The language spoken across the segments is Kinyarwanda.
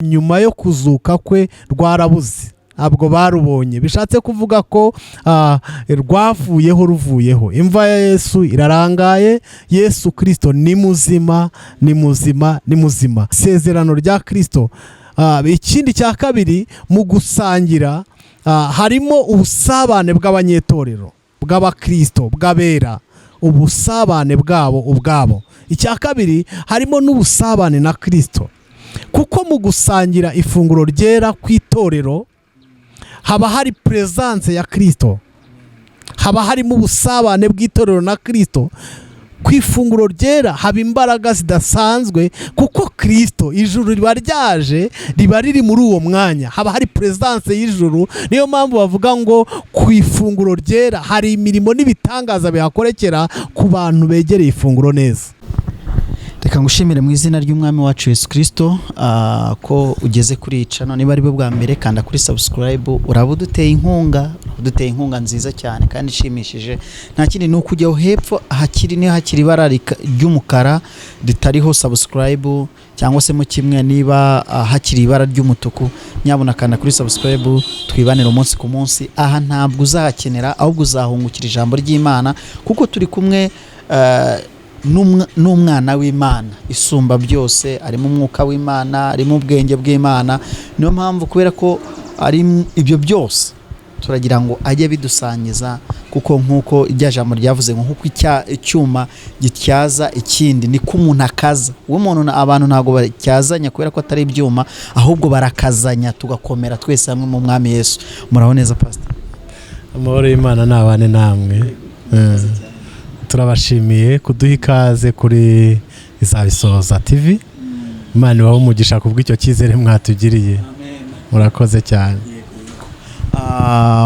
Nyuma yo kuzuka kwe rwarabuze, ntabwo barubonye. Bishatse kuvuga ko rwavuyeho, ruvuyeho. Imva ya Yesu irarangaye. Yesu Kirisito ni muzima, ni muzima, ni muzima. Isezerano rya Kirisito. Ikindi cya kabiri, mu gusangira harimo ubusabane bw'abanyetorero, bw'abakirisito, bw'abera, ubusabane bwabo ubwabo. Icya kabiri, harimo n'ubusabane na Kirisito, kuko mu gusangira ifunguro ryera ku itorero haba hari presence ya Kirisito, haba harimo ubusabane bw'itorero na Kirisito. Ku ifunguro ryera haba imbaraga zidasanzwe, kuko Kirisito, ijuru riba ryaje, riba riri muri uwo mwanya, haba hari presence y'ijuru. Niyo mpamvu bavuga ngo ku ifunguro ryera hari imirimo n'ibitangaza bihakorekera ku bantu begereye ifunguro neza. Reka ngushimire mu izina ry'Umwami wacu Yesu Kirisito ko ugeze kuri iyi channel. Niba ari bwo bwa mbere, kanda kuri subscribe, uraba uduteye inkunga, uraba uduteye inkunga nziza cyane kandi ishimishije. Nta kindi, ni ukujyaho hepfo ahakiri, niba hakiri ibara ry'umukara ritariho subscribe, cyangwa se mu kimwe niba hakiri ibara ry'umutuku, nyabuna kanda kuri subscribe, twibanire umunsi ku munsi. Aha ntabwo uzahakenera, ahubwo uzahungukira ijambo ry'Imana, kuko turi kumwe n'umwana w'Imana isumba byose. Arimo umwuka w'Imana, arimo ubwenge bw'Imana. Niyo mpamvu, kubera ko ari ibyo byose, turagira ngo ajye abidusangiza, kuko nk'uko irya jambo ryavuze ngo nk'uko icyuma gityaza ikindi, niko umuntu akaza. Uwo muntu, abantu ntabwo batyazanya kubera ko atari ibyuma, ahubwo barakazanya tugakomera twese hamwe mu Mwami Yesu. Muraho neza, Pastor? Amahoro y'Imana nabane namwe. Turabashimiye kuduha ikaze kuri Izabisohoza TV. Imana ibahe umugisha kubw'icyo cyizere mwatugiriye. Murakoze cyane.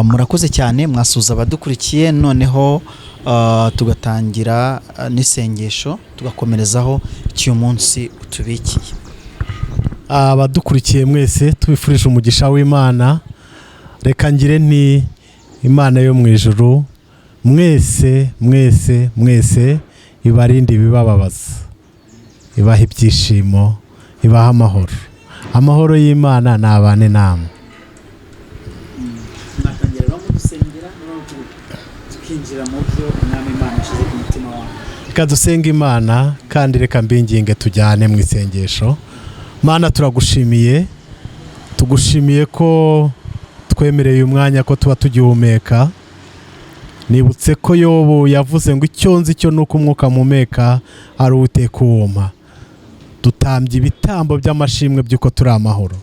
Murakoze cyane. Mwasuhuza abadukurikiye, noneho tugatangira n'isengesho, tugakomerezaho icyo uyu munsi utubikiye. Abadukurikiye mwese, tubifurije umugisha w'Imana. Reka ngire nti: Imana yo mu ijuru mwese, mwese, mwese ibarinde ibibababaza, ibaha ibyishimo, ibaha amahoro. Amahoro y'Imana nabane namwe. Mwatangira rero mudusengera, tukinjira mu byo Umwami Imana ashyize ku mutima wawe. Reka dusenge Imana, kandi reka mbinginge tujyane mu isengesho. Mana, turagushimiye, tugushimiye ko twemereye uyu mwanya, ko tuba tugihumeka. Nibutse ko Yobu yavuze ngo icyo nzi cyo ni uko umwuka mpumeka ari Uwiteka uwumpa. Dutambye ibitambo by'amashimwe by'uko turi amahoro,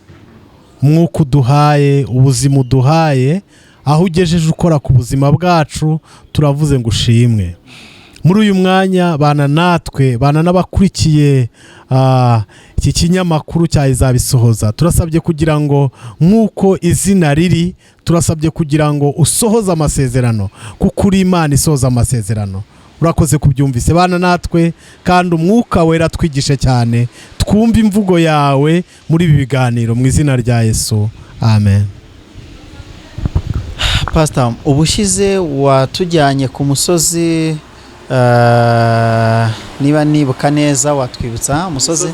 umwuka uduhaye, ubuzima uduhaye, aho ugejeje ukora ku buzima bwacu, turavuze ngo ushimwe. Muri uyu mwanya bana natwe, bana n'abakurikiye iki kinyamakuru cya Izabisohoza. Turasabye kugira ngo nk'uko izina riri, turasabye kugira ngo usohoze amasezerano, kuko uri Imana isohoza amasezerano. Urakoze kubyumvise. Bana natwe, kandi Umwuka Wera twigishe cyane, twumve imvugo yawe muri ibi biganiro, mu izina rya Yesu, amen. Pastor, ubushize watujyanye ku musozi, niba nibuka neza watwibutsa umusozi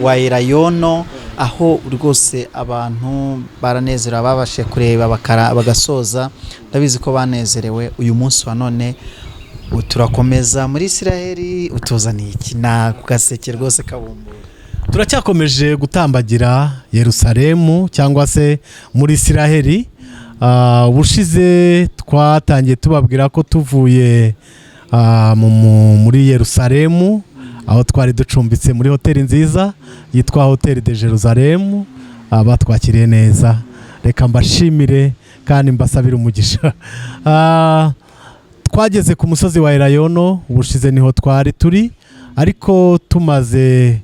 wa Elayono, aho rwose abantu baranezerewe, babashije kureba bagasoza. Ndabizi ko banezerewe. Uyu munsi wa none turakomeza muri Isiraheli. Utuzaniye iki na ku gaseke rwose kabumbura? Turacyakomeje gutambagira Yerusalemu cyangwa se muri Isiraheli. Ubushize twatangiye tubabwira ko tuvuye muri Yerusalemu, aho twari ducumbitse muri hoteli nziza yitwa Hoteli de Jerusalemu. Batwakiriye neza, reka mbashimire kandi mbasabire umugisha. Twageze ku musozi wa Elayono, ubushize niho twari turi, ariko tumaze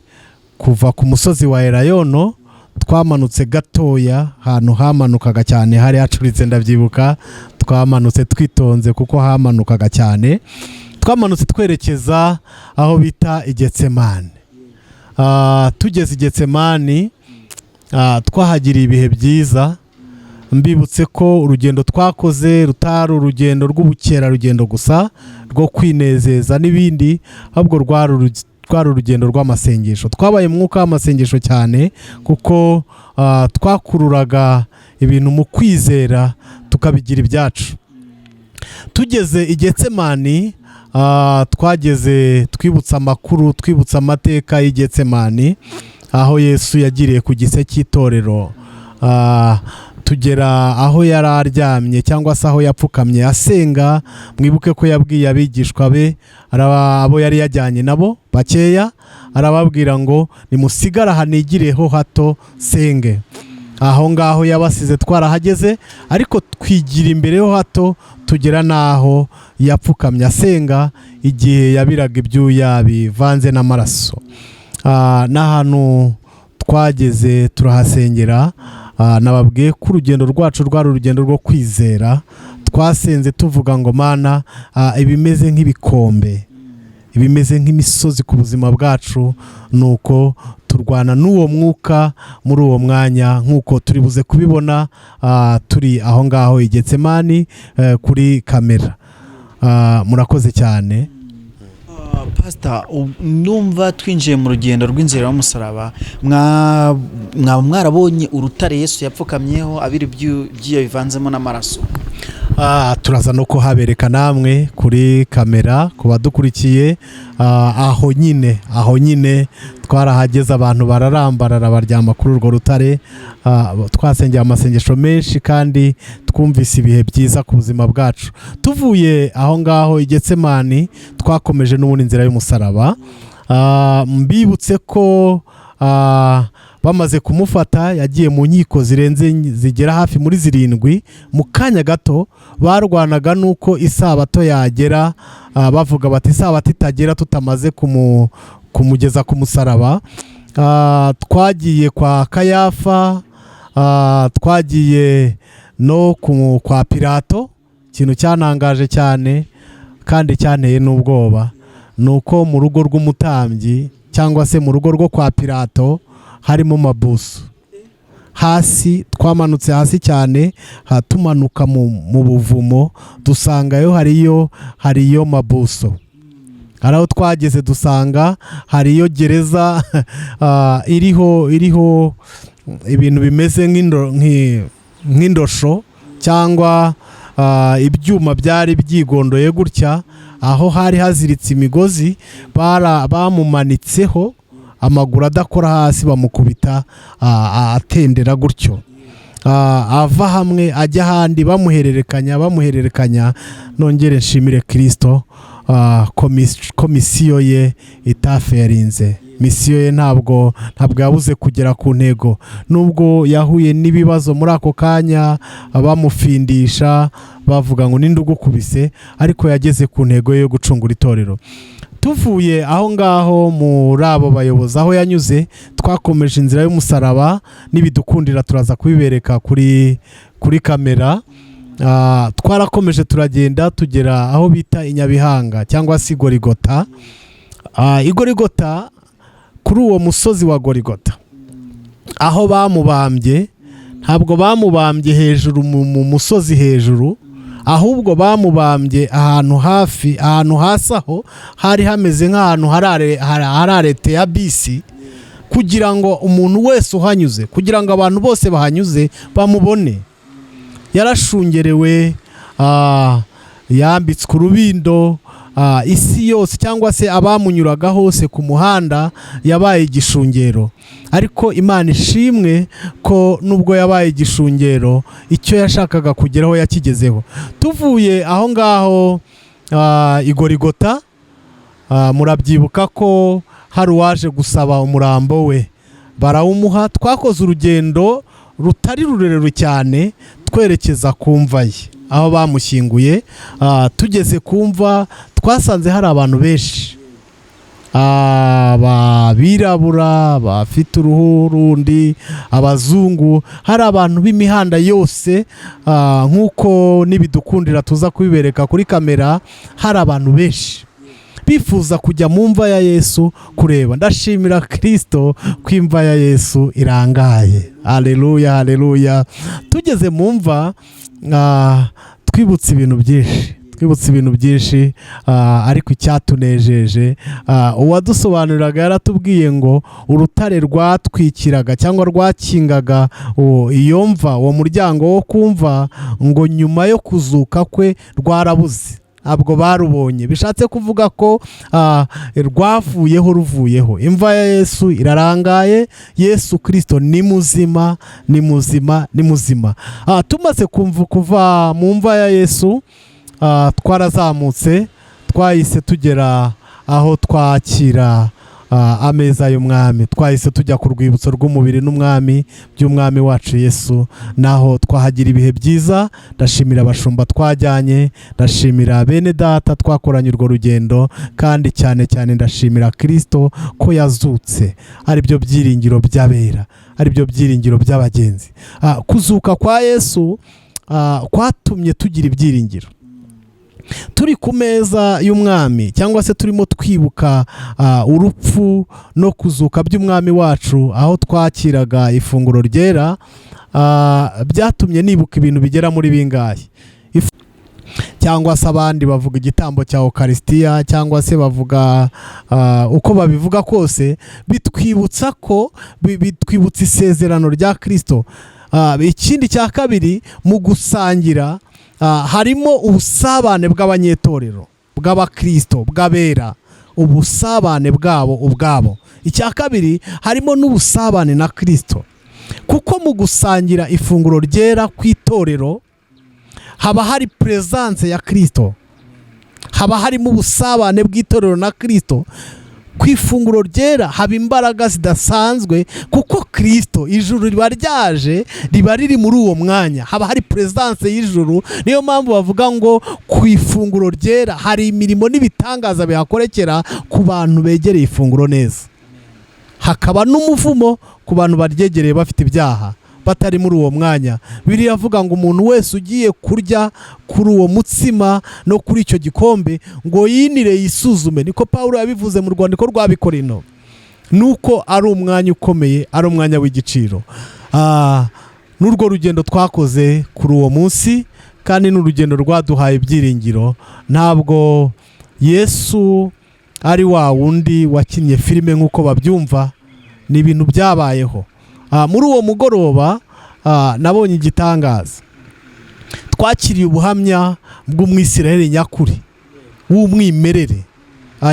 kuva ku musozi wa Elayono twamanutse gatoya ahantu hamanukaga cyane, hari hacuritse, ndabyibuka. Twamanutse twitonze kuko hamanukaga cyane. Twamanutse twerekeza aho bita Igetsemani. Tugeze Igetsemani, twahagiriye ibihe byiza. Mbibutse ko urugendo twakoze rutari urugendo rw'ubukerarugendo gusa, rwo kwinezeza n'ibindi, ahubwo rwari Rwari urugendo rw'amasengesho. Twabaye mu mwuka w'amasengesho cyane, kuko twakururaga ibintu mu kwizera tukabigira ibyacu. Tugeze i Getsemani, twageze twibutsa amakuru, twibutsa amateka y'i Getsemani, aho Yesu yagiriye ku gise cy'itorero. Tugera aho yari aryamye cyangwa se aho yapfukamye asenga. Mwibuke ko yabwiye abigishwa be, abo yari yajyanye nabo bakeya, arababwira ngo: "Nimusigare aha, nigireho hato senge." Aho ngaho yabasize twarahageze, ariko twigira imbere ho hato, tugera n'aho yapfukamye asenga igihe yabiraga ibyuya bivanze n'amaraso. N'ahantu twageze turahasengera. Nababwiye ko urugendo rwacu rwari urugendo rwo kwizera. Twasenze tuvuga ngo: "Mana, ibimeze nk'ibikombe, ibimeze nk'imisozi ku buzima bwacu," nuko turwana n'uwo mwuka muri uwo mwanya, nk'uko turi buze kubibona turi aho ngaho i Getsemani kuri kamera. Murakoze cyane. Pasita, numva twinjiye mu rugendo rw'inzira y'umusaraba, mwaba mwarabonye urutare Yesu yapfukamyeho abira ibyuya bivanzemo n'amaraso? Turaza no kuhabereka namwe kuri kamera ku badukurikiye. Aho nyine twarahageze, abantu bararambarara baryama kuri urwo rutare. Twasengeye amasengesho menshi kandi twumvise ibihe byiza ku buzima bwacu. Tuvuye aho ngaho i Getsemani, twakomeje n'ubundi inzira y'umusaraba. Mbibutse ko bamaze kumufata yagiye mu nkiko zirenze, zigera hafi muri zirindwi mu kanya gato. Barwanaga n'uko isabato yagera, bavuga bati: "Isabato itagera tutamaze kumugeza ku musaraba." Twagiye kwa Kayafa, twagiye no kwa Pilato. Ikintu cyantangaje cyane kandi cyanteye n'ubwoba ni uko mu rugo rw'umutambyi cyangwa se mu rugo rwo kwa Pilato harimo mabuso hasi. Twamanutse hasi cyane, tumanuka mu buvumo, dusangayo hariyo mabuso. Hari aho twageze dusanga hariyo gereza iriho ibintu bimeze nk'indosho cyangwa ibyuma byari byigondoye gutya, aho hari haziritse imigozi bamumanitseho amaguru adakora hasi, bamukubita atendera gutyo, ava hamwe ajya ahandi, bamuhererekanya, bamuhererekanya. Nongere nshimire Kirisito ko mission ye itaferinze. Mission ye ntabwo yabuze kugera ku ntego, nubwo yahuye n'ibibazo muri ako kanya bamufindisha, bavuga ngo: "Ninde ugukubise?" Ariko yageze ku ntego ye yo gucungura itorero. Tuvuye aho ngaho muri abo bayobozi aho yanyuze, twakomeje inzira y'umusaraba. Nibidukundira turaza kubibereka kuri kamera. Twarakomeje turagenda, tugera aho bita i Nyabihanga cyangwa se i Gorigota. I Gorigota, kuri uwo musozi wa Gorigota aho bamubambye, ntabwo bamubambye hejuru mu musozi hejuru, ahubwo bamubambye ahantu hafi, ahantu hasi, aho hari hameze nk'ahantu hari arrêt ya bisi, kugira ngo umuntu wese uhanyuze, kugira ngo abantu bose bahanyuze bamubone. Yarashungerewe, yambitswe urubindo, isi yose cyangwa se abamunyuraga hose ku muhanda yabaye igishungero. Ariko Imana ishimwe ko nubwo yabaye igishungero, icyo yashakaga kugeraho yakigezeho. Tuvuye aho ngaho i Gorigota, murabyibuka ko hari uwaje gusaba umurambo we, barawumuha. Twakoze urugendo rutari rurerure cyane twerekeza ku mva ye aho bamushyinguye. Tugeze ku mva twasanze hari abantu benshi, abirabura, bafite uruhu rundi, abazungu, hari abantu b'imihanda yose. Nk'uko nibidukundira tuza kubibereka kuri kamera, hari abantu benshi bifuza kujya mu mva ya Yesu kureba. Ndashimira Kirisito ko imva ya Yesu irangaye. Aleluya, aleluya! Tugeze mu mva, twibutse ibintu byinshi. Twibutse ibintu byinshi, ariko icyatunejeje, uwadusobanuriraga yaratubwiye ngo urutare rwatwikiraga cyangwa rwakingaga iyo mva, uwo muryango wo kumva, ngo nyuma yo kuzuka kwe rwarabuze, ntabwo barubonye. Bishatse kuvuga ko rwavuyeho ruvuyeho. Imva ya Yesu irarangaye. Yesu Kirisito ni muzima, ni muzima, ni muzima. Tumaze kuva mu mva ya Yesu, twarazamutse, twahise tugera aho twakira ameza y'umwami. Twahise tujya ku rwibutso rw'umubiri n'umwami by'umwami wacu Yesu, naho twahagira ibihe byiza. Ndashimira abashumba twajyanye, ndashimira bene data twakoranye urwo rugendo, kandi cyane cyane ndashimira Kirisito ko yazutse, ari byo byiringiro by'abera, ari byo byiringiro by'abagenzi. Kuzuka kwa Yesu kwatumye tugira ibyiringiro. Turi ku meza y'umwami cyangwa se turimo twibuka urupfu no kuzuka by'umwami wacu, aho twakiraga ifunguro ryera, byatumye nibuka ibintu bigera muri bingahe. Cyangwa se abandi bavuga igitambo cya Okarisitiya, cyangwa se bavuga uko babivuga kose, bitwibutsa ko bitwibutsa isezerano rya Kirisito. Ikindi cya kabiri, mu gusangira harimo ubusabane bw'abanyetorero, bw'abakristo, bw'abera, ubusabane bwabo ubwabo. Icya kabiri, harimo n'ubusabane na Kirisito, kuko mu gusangira ifunguro ryera ku itorero haba hari presence ya Kirisito, haba harimo ubusabane bw'itorero na Kirisito. Ku ifunguro ryera haba imbaraga zidasanzwe, kuko Kirisito ijuru riba ryaje, riba riri muri uwo mwanya, haba hari presence y'ijuru. Niyo mpamvu bavuga ngo ku ifunguro ryera hari imirimo n'ibitangaza bihakorekera ku bantu begereye ifunguro neza, hakaba n'umuvumo ku bantu baryegereye bafite ibyaha, batari muri uwo mwanya. Bibiliya avuga ngo umuntu wese ugiye kurya kuri uwo mutsima no kuri icyo gikombe ngo yinire yisuzume. Niko Pawulo yabivuze mu rwandiko rw'Abikorino. Nuko ari umwanya ukomeye, ari umwanya w'igiciro. N'urwo rugendo twakoze kuri uwo munsi, kandi n'urugendo rwaduhaye ibyiringiro. Ntabwo Yesu ari wa wundi wakinnye filime nk'uko babyumva, ni ibintu byabayeho. Muri uwo mugoroba nabonye igitangaza. Twakiriye ubuhamya bw'umwisirayeli nyakuri w'umwimerere,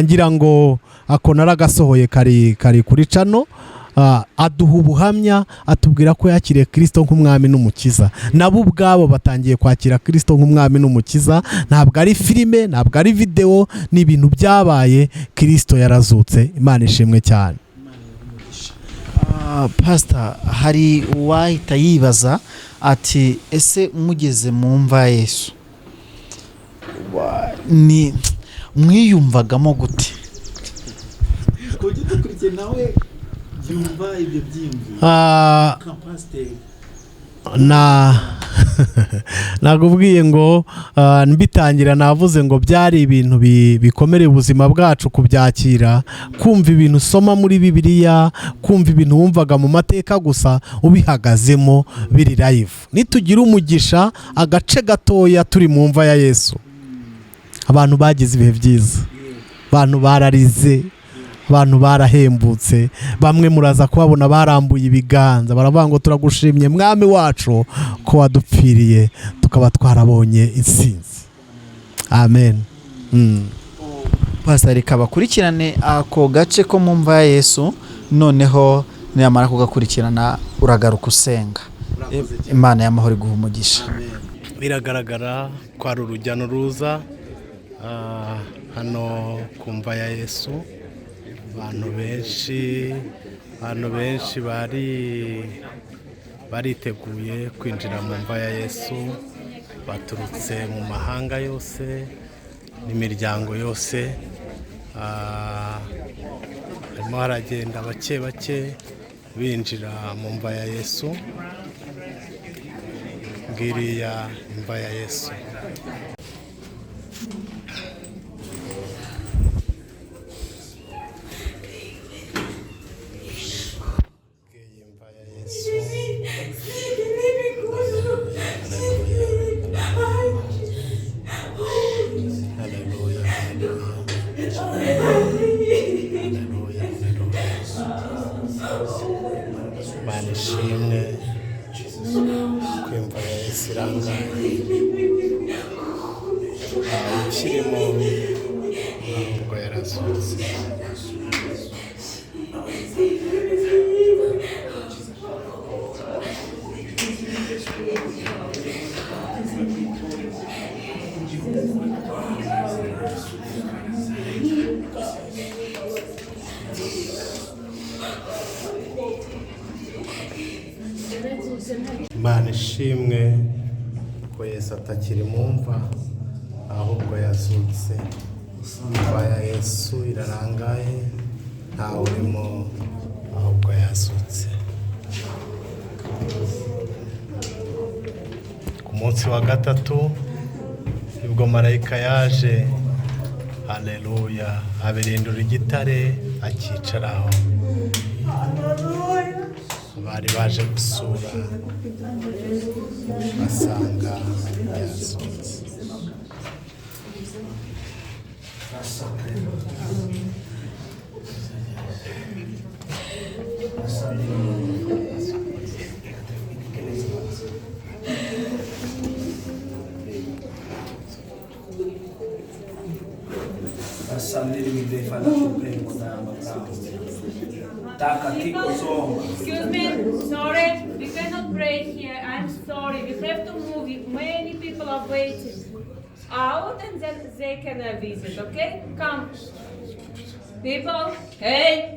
ngira ngo ako naragasohoye kari kuri channel. Aduha ubuhamya, atubwira ko yakiriye Kirisito nk'umwami n'umukiza. Nabo ubwabo batangiye kwakira Kirisito nk'umwami n'umukiza. Ntabwo ari filime, ntabwo ari videwo, ni ibintu byabaye. Kirisito yarazutse, Imana ishimwe cyane. Pastor, hari uwahita yibaza ati: ese mugeze mu mva ya Yesu, ni mwiyumvagamo gute? Kujya dukurikiye nawe yumva ibyo byiyumviro nka pasiteri. Na nakubwiye ngo mbitangira navuze ngo byari ibintu bikomereye ubuzima bwacu kubyakira, kumva ibintu usoma muri Bibiliya, kumva ibintu wumvaga mu mateka gusa, ubihagazemo biri live. Nitugira umugisha agace gatoya turi mu mva ya Yesu, abantu bagize ibihe byiza, abantu bararize, abantu barahembutse. Bamwe muraza kubabona barambuye ibiganza, baravuga ngo: turagushimye mwami wacu ko wadupfiriye tukaba twarabonye intsinzi. Amen. Pastor, reka bakurikirane ako gace ko mu mva ya Yesu, noneho niyamara kugakurikirana uragaruka usenga. Imana y'amahoro iguha umugisha. Biragaragara ko ari urujya n'uruza hano ku mva ya Yesu. Abantu benshi bariteguye kwinjira mu mva ya Yesu, baturutse mu mahanga yose n'imiryango yose. Harimo haragenda bake bake binjira mu mva ya Yesu. Ngiriya imva ya Yesu. Ngiyi imva ya Yesu. Haleluya. Ishimwe kwimva ya Yesu irangaye, ntawe ukirimo ahubwo yarazutse. Imana ishimwe ko Yesu atakiri mu mva ahubwo yazutse. Imva ya Yesu irarangaye, ntawe urimo ahubwo yazutse. Ku munsi wa gatatu nibwo marayika yaje, haleluya, abirindura igitare akicaraho. Bari baje gusura basanga yazutse. Excuse me, sorry, we cannot pray here. I'm sorry, we have to move. Many people are waiting out and then they can visit, okay? Come. People, hey!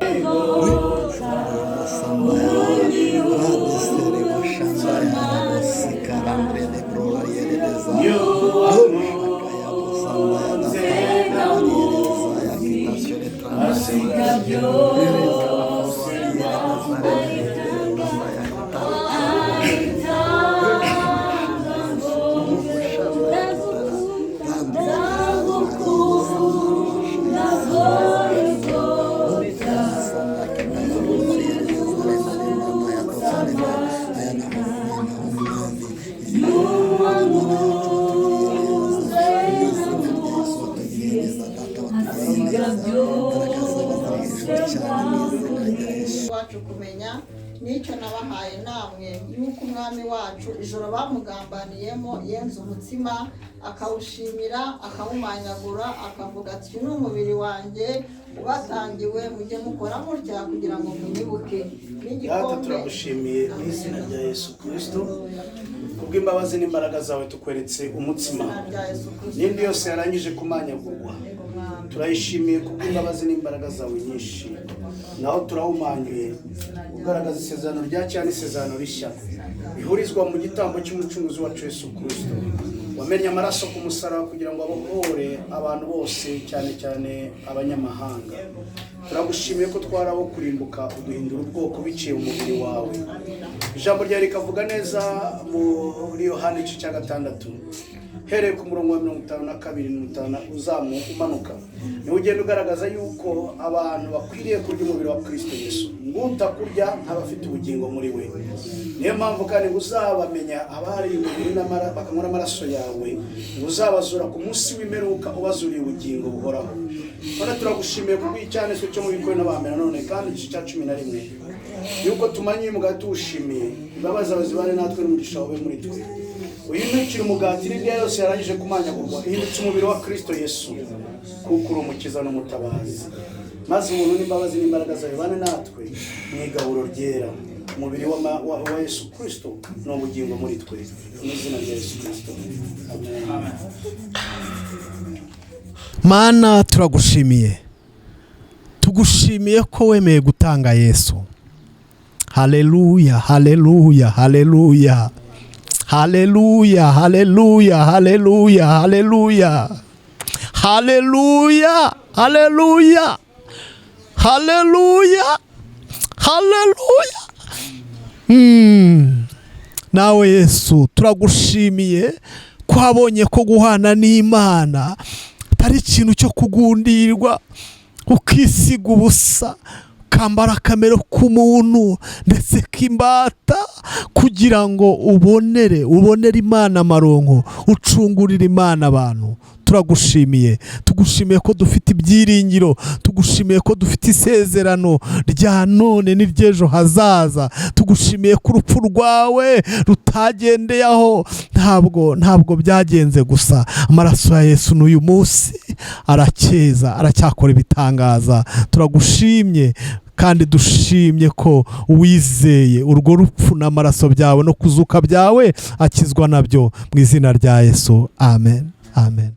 Wacu kumenya n'icyo nabahaye namwe, yuko Umwami wacu ijoro bamugambaniyemo yenze umutsima, akawushimira, akawumanyagura, akavuga ati: "Uyu ni umubiri wanjye ubatangiwe, mujye mukora mutya kugira ngo munyibuke." Data, N'igikombe. turagushimiye mu izina rya Yesu Kirisito kubw'imbabazi n'imbaraga zawe. Tukweretse umutsima Izina rya Yesu Kristo. n'indi yose yarangije kumanyagurwa. Yego, Mwami. Turayishimiye kubw'imbabazi n'imbaraga zawe nyinshi. Naho turawumanyuye ugaragaza isezerano rya kera n'isezerano rishya bihurizwa mu gitambo cy'Umucunguzi wacu Yesu Kirisito, wamennye amaraso ku musaraba kugira ngo abohore abantu bose, cyane cyane abanyamahanga. Turagushimiye ko twari abo kurimbuka, uduhindura ubwoko biciye mu mubiri wawe. Ijambo ryawe rikavuga neza muri Yohani igice cya 6, hereye ku murongo wa 52, 50 uzamu umanuka, niwe ugenda ugaragaza yuko abantu bakwiriye kurya umubiri wa Kirisito Yesu, nguta kurya nk'abafite ubugingo muri we. Niyo mpamvu kandi ngo uzabamenya abariye umubiri bakanywa n'amaraso yawe, ngo uzabazura ku munsi w'imperuka ubazuriye ubugingo buhoraho. None turagushimiye kubw'icyanditswe cyo mu Bikorinto ba mbere none kandi igice cya 11, yuko tumanye uyu mugati tuwushimiye. Imbabazi zawe zibane natwe n'umugisha wawe muri twe. Uyu ntukiri umugati n'indya yose yarangije kumanyagurwa, ihindutse umubiri wa Kristo Yesu, kuko uri umukiza n'umutabazi. Maze ubuntu n'imbabazi n'imbaraga zawe bane natwe mu igaburo ryera. Umubiri wa Yesu Kristo ni ubugingo muri twe. Mu izina rya Yesu Kristo, amen. Mana, turagushimiye, tugushimiye ko wemeye gutanga Yesu. Haleluya, haleluya, haleluya, haleluya, haleluya, haleluya, haleluya, haleluya, haleluya, haleluya, haleluya. Nawe Yesu, turagushimiye ko wabonye ko guhana n'Imana atari ikintu cyo kugundirwa, ukisiga ubusa, ukambara akamero k'umuntu ndetse k'imbata, kugira ngo ubonere Imana amaronko, ucungurire Imana abantu. Turagushimiye, tugushimiye ko dufite ibyiringiro, tugushimiye ko dufite isezerano rya none n'iry'ejo hazaza. Tugushimiye ko urupfu rwawe rutagendeye aho, ntabwo byagenze gusa. Amaraso ya Yesu n'uyu munsi aracyeza, aracyakora ibitangaza. Turagushimye kandi dushimye ko uwizeye urwo rupfu n'amaraso byawe no kuzuka byawe akizwa nabyo, mu izina rya Yesu, amen, amen.